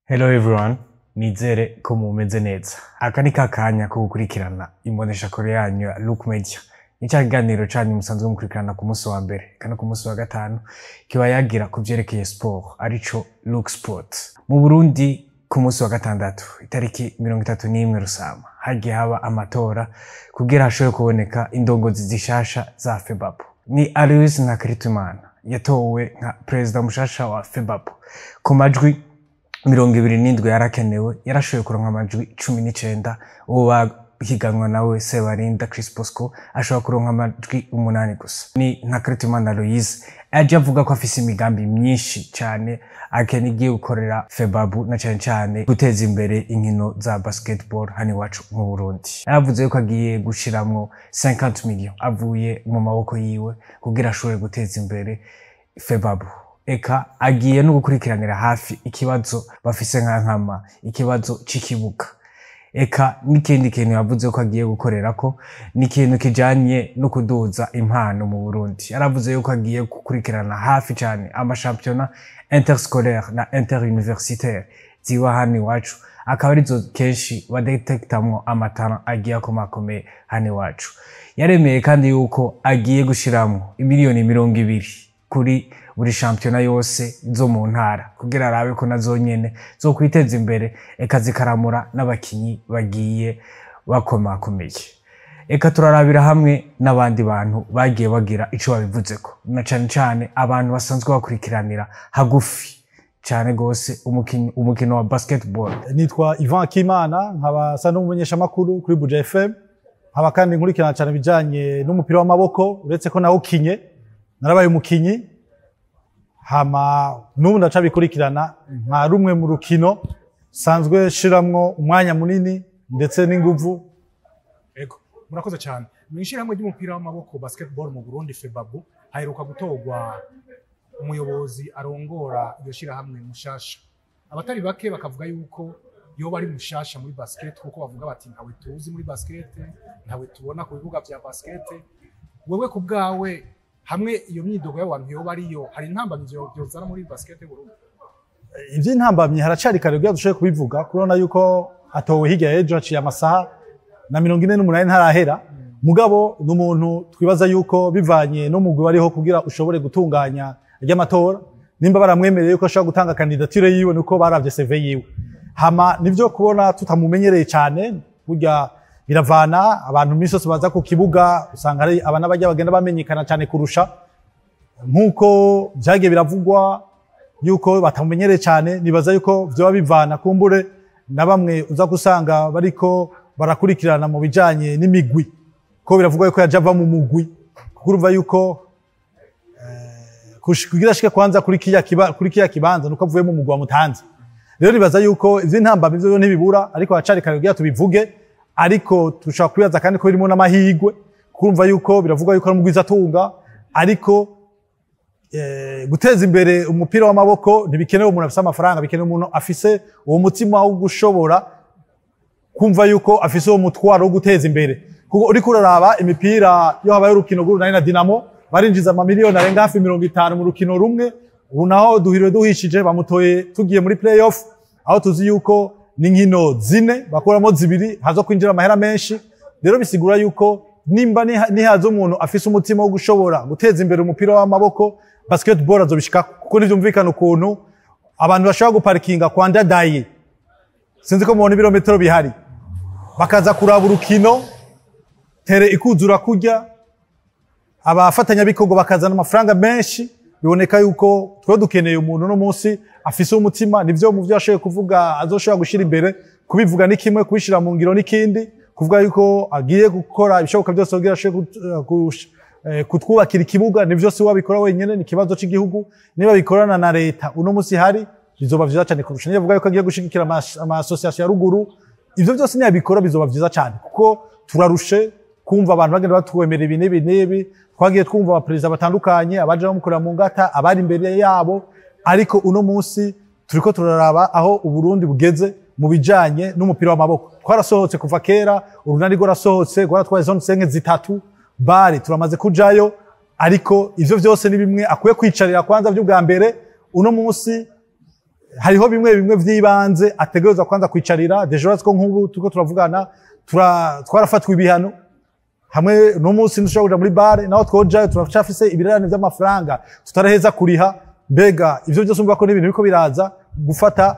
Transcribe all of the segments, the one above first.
Hello everyone, nizere ko mumeze neza. Aka ni kakanya ko gukurikirana imboneshakure yanyu ya Look Media. Ni ca kiganiro canyu musanzwe mukurikirana ku munsi wa mbere kandi ku munsi wa gatanu, kiba yagira ku vyerekeye sport, arico Look Sport. Mu Burundi, ku munsi wa gatandatu, itariki 31 Rusama, hagiye haba amatora kugira hashobore kuboneka indongozi zishasha za FEBABU. Ni Aloys Ntakirutimana yatowe nka perezida mushasha wa FEBABU ku majwi 27 yarakenewe. Yarashoboye kuronka amajwi 19. Uwo bahiganwa nawe, Sebarinda Chris Bosco, ashobora kuronka amajwi 8 gusa. Ni Ntakirutimana Aloys aje avuga ko afise imigambi myinshi cyane akeneye igiye gukorera FEBABU, na cane cane guteza imbere inkino za basketball hano iwacu mu Burundi. Yaravuze yuko agiye gushiramwo 50 millions avuye mu maboko yiwe kugira ashobore guteza imbere FEBABU. Eka agiye no gukurikiranira hafi ikibazo bafise nka nkama, ikibazo c'ikibuga. Eka n'ikindi kintu yavuze ko agiye gukorera ko ni ikintu kijanye no kuduza impano mu Burundi. Yaravuze yuko agiye gukurikirana hafi cyane amashampiyona interscolaire na interuniversitaire ziba hano iwacu, akaba arizo kenshi badetektamwo amatara agiye akomakomeye hano iwacu. Yaremeye kandi yuko agiye gushiramwo imiliyoni 20 kuri buri shampiyona yose zo mu ntara, kugira arabe ko nazo nyene zo kwiteza imbere, eka zikaramura n'abakinyi bagiye bakomakomeye. Eka turarabira hamwe n'abandi bantu bagiye bagira ico babivuzeko, na cane cane abantu basanzwe bakurikiranira hagufi cane gose umukino wa basketball. Nitwa Ivan Akimana, nkaba nsa n'umumenyeshamakuru kuri Buja FM, nkaba kandi nkurikirana cyane ibijanye n'umupira w'amaboko, uretse ko nawukinye, narabaye umukinyi, hama n'ubu ndacabikurikirana nka rumwe mu rukino sanzwe shiramwo umwanya munini ndetse n'inguvu. Ego, murakoze cyane. Mu ishyirahamwe ry'umupira w'amaboko, basketball mu Burundi, FEBABU, haheruka gutorwa umuyobozi arongora iryo shyirahamwe mushasha. Abatari bake bakavuga yuko yoba ari mushasha muri basket, kuko bavuga bati ntawe tuzi muri basket, ntawe tubona ku bibuga vya basket. Wewe ku bwawe, hamwe iyo myidogo y'abantu yoba ariyo, hari intambamyi vyozana muri basket y'u Burundi? Ivy'intambamyi haracari kare kugira dushobore kubivuga, kubona yuko atowe hirya y'ejo, haciye amasaha na 48 ntarahera. Mugabo ni umuntu twibaza yuko bivanye n'umugwi wariho kugira ushobore gutunganya ry'amatora, nimba baramwemereye yuko ashobora gutanga candidature yiwe, nuko baravye CV yiwe. Hama nivyo, kubona tutamumenyereye cyane, burya biravana abantu. Iminsi yose baza ku kibuga usanga ari abana bajya bagenda bamenyekana cyane kurusha. Nk'uko vyagiye biravugwa yuko batamumenyereye cyane, nibaza yuko vyoba bivana kumbure na bamwe uza gusanga bariko barakurikirana mu bijanye n'imigwi, ko biravugwa yuko yaje ava mu mugwi, kuko urumva yuko kugira ashike kwanza kuri kiya kibanza nuko avuye mu mugwi wa Mutanze. Rero nibaza yuko ivy'intambamyi vyo ntibibura, ariko hacari kare kugira tubivuge. Ariko tushobora kwibaza kandi ko birimo n'amahigwe, kurumva yuko biravugwa yuko ari umugwizatunga. Ariko guteza imbere umupira w'amaboko ntibikenewe umuntu afise amafaranga, bikenewe umuntu afise uwo mutima wo gushobora kumva yuko afise uwo mutwaro wo guteza imbere. Kuko uriko uraraba imipira, iyo habaye urukino rw'Urunani na Dinamo, barinjiza amamiliyoni arenga hafi 50 mu rukino rumwe. Ubu naho duhiriwe duhishije, bamutoye tugiye muri play-off, aho tuzi yuko n'inkino zine bakuramo zibiri hazo kwinjira amahera menshi. Rero bisigura yuko nimba nihaza umuntu afise umutima wo gushobora guteza imbere umupira w'amaboko, basketball, azobishikako, kuko ntivyumvikana ukuntu abantu bashobora guparikinga kwa Ndadaye, sinzi ko mubona ibirometero bihari, bakaza kuraba urukino, terrain ikuzura kurya, abafatanyabikorwa bakazana amafaranga menshi. Biboneka yuko twe dukeneye umuntu no munsi afise umutima. Nivyo, mu vyo ashoboye kuvuga azoshobora gushira imbere, kubivuga ni kimwe, kubishira mu ngiro n'ikindi. Kuvuga yuko agiye gukora ibishoboka byose kugira ashobore kutwubakira ikibuga, nivyo, si wabikora wenyene, ni ikibazo c'igihugu. Niba bikorana na leta uno munsi hari, bizoba vyiza cyane kurusha. Niba avuga yuko agiye gushigikira ama association ya ruguru, ivyo byose niyabikora bizoba vyiza cyane, kuko turarushe kumva abantu bagenda batwemera ibi n'ibi n'ibi. Twagiye twumva abaperezida batandukanye, abaje bamukorera mu ngata, abari imbere yabo, ariko uno munsi turiko turaraba aho Uburundi bugeze mu bijanye n'umupira w'amaboko. Twarasohotse kuva kera, Urunani rwarasohotse, rwaratwaye zone cinq zitatu, bari turamaze kujayo. Ariko ivyo vyose ni bimwe akwiye kwicarira kwanza vy'ubwa mbere. Uno munsi Hariho bimwe bimwe vy'ibanze ategerezwa kwanza kwicarira. Déjà urazi ko nk'ubu turiko turavugana twarafatwa ibihano hamwe n'umunsi ntushobora kuja muri bare, naho twojayo turacafise ibirarane vy'amafaranga tutaraheza kuriha. Mbega ivyo byose umva ko n'ibintu biriko biraza gufata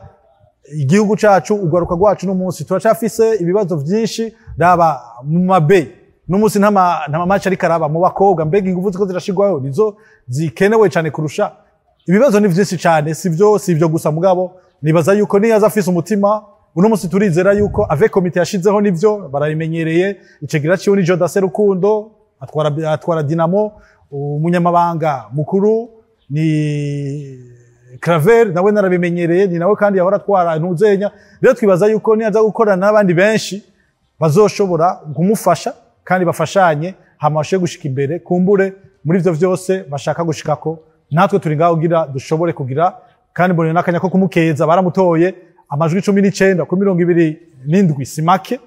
igihugu cacu, urwaruka rwacu. N'umunsi turacafise ibibazo vyinshi. Raba mu mabe n'umunsi nta ma match ariko araba mu bakobwa. Mbega ingufu ziko zirashirwayo nizo zikenewe cane kurusha? Ibibazo ni vyinshi cane, sivyo? Si ivyo gusa, mugabo nibaza yuko niyaza afise umutima, uno munsi turizera yuko avec komite yashizeho nivyo barabimenyereye. Icegira ciwe ni Jodase Rukundo, atwara Dinamo. Umunyamabanga mukuru ni Claver, nawe narabimenyereye, ni nawe kandi yahora atwara ntuzenya. Rero twibaza yuko niyaza gukorana n'abandi benshi bazoshobora kumufasha kandi bafashanye, hama bashobore gushika imbere kumbure muri ivyo vyose bashaka gushikako. Natwe turi ngaho kugira dushobore kugira, kandi mbone n'akanya ko kumukeza. Baramutoye amajwi 19 kuri 27, si make,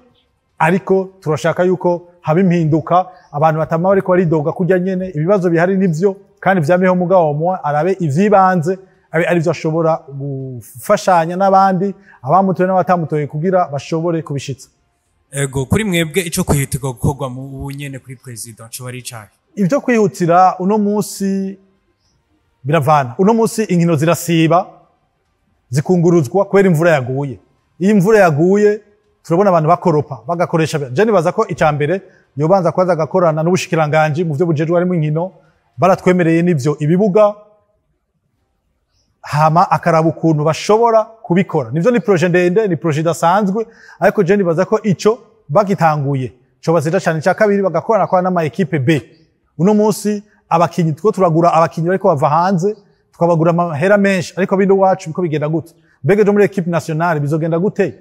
ariko turashaka yuko haba impinduka, abantu batama bariko baridoga kurya nyene. Ibibazo bihari nivyo kandi vyameho, mugabo mu arabe ivyibanze abe arivyo ashobora gufashanya n'abandi, abamutoye n'abatamutoye, kugira bashobore kubishitsa. Ego, kuri mwebwe ico kwihutirwa gukorwa mu ubu nyene kuri president co bari icahe? Ibyo kwihutira uno munsi biravana. Uno munsi inkino zirasiba, zikunguruzwa kubera imvura yaguye. Iyo imvura yaguye turabona abantu bakoropa bagakoresha. Je nibaza ko icya mbere yobanza kwaza agakorana n'ubushikiranganji mu byo bujejwe harimo inkino, baratwemereye n'ivyo ibibuga, hama akaraba ukuntu bashobora kubikora. Nivyo ni projet ndende, ni projet idasanzwe, ariko je nibaza ko ico bagitanguye coba ciza cyane. Icya kabiri, bagakorana kwa n'ama équipe B. Uno munsi abakinyi two turagura, abakinyi bariko bava hanze tukabagura amahera menshi, ariko bino wacu biko bigenda gute? Mbega ejo muri équipe nationale bizogenda gute?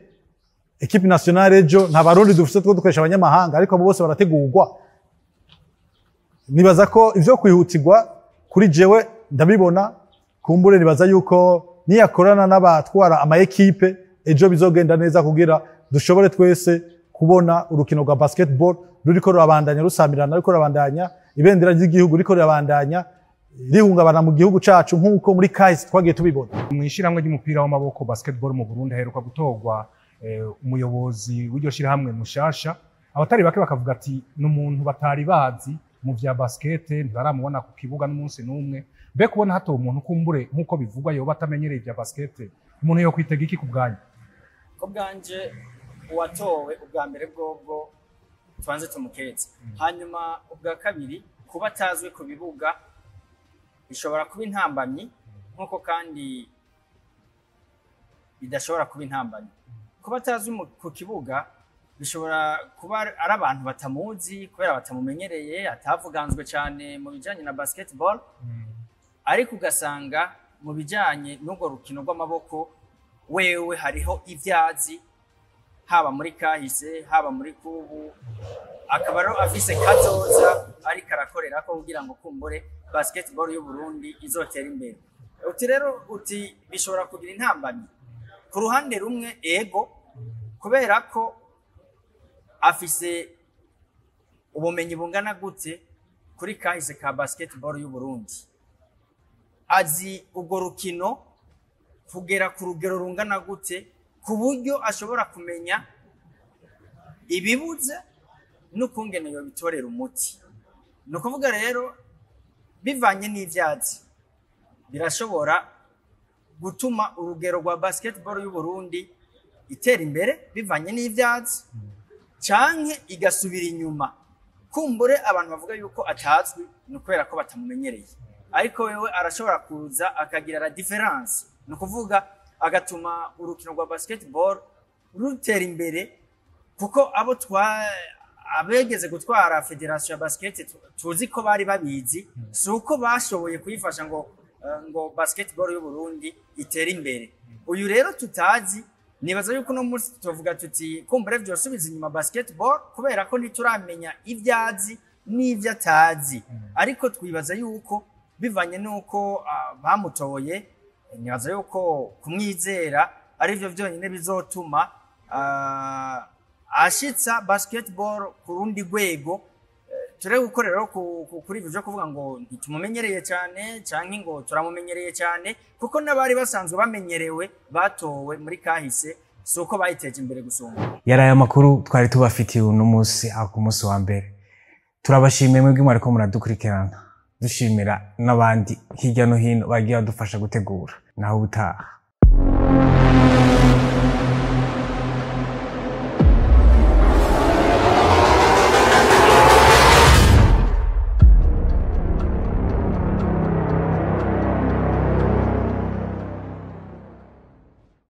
Équipe nationale ejo nta Barundi dufise, two dukoresha abanyamahanga, ariko abo bose barategurwa. Nibaza ko ivyo kwihutirwa kuri jewe ndabibona. Kumbure nibaza yuko niyakorana n'abatwara ama équipe ejo bizogenda neza, kugira dushobore twese kubona urukino rwa basketball ruriko rurabandanya rusamirana, ruriko rurabandanya, ibendera ry'igihugu ruriko rirabandanya rihungabana mu gihugu cacu, nk'uko muri kahise twagiye tubibona. Mu ishyirahamwe ry'umupira w'amaboko basketball mu Burundi haheruka gutorwa umuyobozi w'iryo shyirahamwe mushasha. Abatari bake bakavuga ati ni umuntu batari bazi mu vya basket, ntibaramubona ku kibuga n'umunsi n'umwe. Mbe kubona hatowe umuntu kumbure nk'uko bivugwa yoba atamenyereye ibya basket, umuntu yo kwitega iki ku bwanyu? Ko bwanje uwatowe ubwa mbere bwobwo tubanze tumuketse, hanyuma ubwa kabiri kuba atazwi ku bibuga bishobora kuba intambamyi, nk'uko kandi bidashobora kuba intambamyi. Kuba atazwi ku kibuga bishobora kuba ari abantu batamuzi kubera batamumenyereye, atavuganzwe cyane mu bijyanye na basketball, ariko ugasanga mu bijyanye n'urwo rukino rw'amaboko wewe hariho ibyazi, haba muri kahise, haba muri kubu, akaba rero afise kazoza ariko arakorera ko kugira ngo kumbure basketball y'u Burundi izotera imbere. Uti rero uti bishobora kugira intambamyi ku ruhande rumwe, ego, kubera ko afise ubumenyi bungana gute kuri kahise ka basketball y'u Burundi, azi urwo rukino kugera ku rugero rungana gute ku buryo ashobora kumenya ibibuze n'ukungene yobitorera umuti. Ni ukuvuga rero bivanye n'ivyatsi birashobora gutuma urugero rwa basketball y'u Burundi itera imbere bivanye n'ivyatsi, canke igasubira inyuma. Kumbure abantu bavuga yuko atazwi ni ukubera ko batamumenyereye, ariko wewe arashobora kuza akagira la différence, ni ukuvuga agatuma urukino rwa basketball rutera imbere, kuko abo twa abegeze gutwara fédération ya basket tuzi ko bari babizi, si uko bashoboye kuyifasha ngo basketball y'u Burundi itere imbere. Uyu rero tutazi, nibaza yuko uno munsi tuvuga tuti kumbure vyosubiza inyuma basketball, kubera ko ntituramenya ibyazi n'ivyo atazi, ariko twibaza yuko bivanye n'uko bamutoye, nibaza yuko kumwizera arivyo vyonyine bizotuma ashitsa basketball ku rundi rwego. Turebe gukorera rero kuri ibyo byo kuvuga ngo ntitumumenyereye cyane canke ngo turamumenyereye cyane, kuko n'abari basanzwe bamenyerewe batowe muri kahise si uko bayiteje imbere gusumba. Yari aya makuru twari tubafitiye uno munsi aho ku munsi wa mbere. Turabashimiye mwebwe mwariko muradukurikirana, dushimira n'abandi hirya no hino bagiye badufasha gutegura. Naho ubutaha.